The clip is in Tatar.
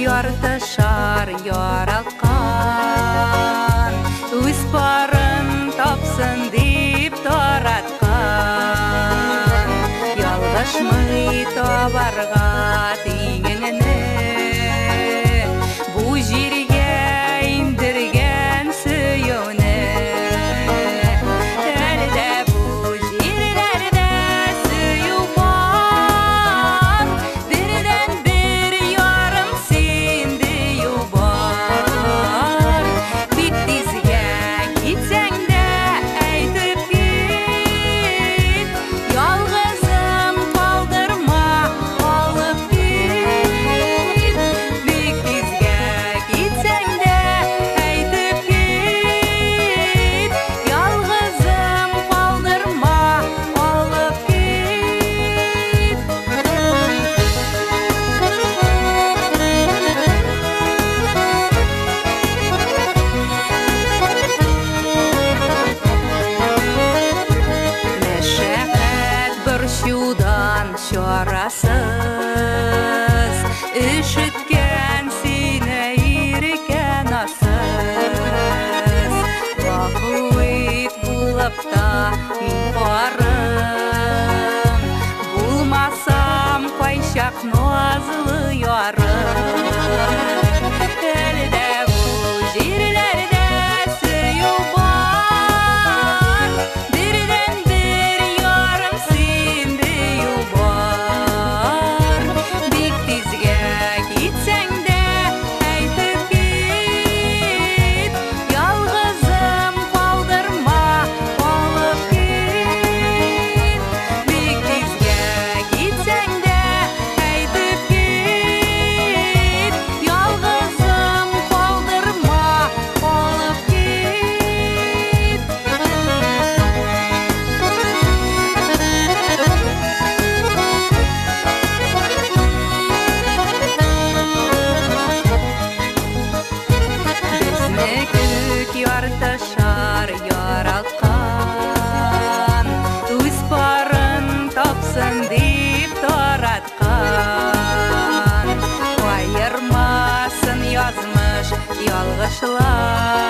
ярты шар яралткан, үз парын тапсын дип тараткан. Ялгышмый табарга тиңеңне, бу җиргә индергән сөюне. Әле дә бу җирләрдә сөю бар, бердән-бер ярым син дию бар. Бик тизгә китсәң дә әйтеп кит, ялгызым калдырма, алып кит. Бик тизгә китсәң дә әйтеп кит, ялгызым калдырма, алып кит. Мәшәкать борчудан чарасыз, өшеткән сине иркә насыз. Гафу ит булып та мин парың, булмасам кайчак назлы ярың. Әле дә бу җирләрдә сөю бар, бердән-бер ярым син дию бар. Бик тизгә китсәң дә әйтеп кит, ялгызым калдырма, алып кит. Бик тизгә китсәң дә әйтеп кит, ялгызым калдырма, алып кит. Безне күк ярты шар яралткан, үз парын тапсын дип тараткан. Аермасын язмыш ялгышлар.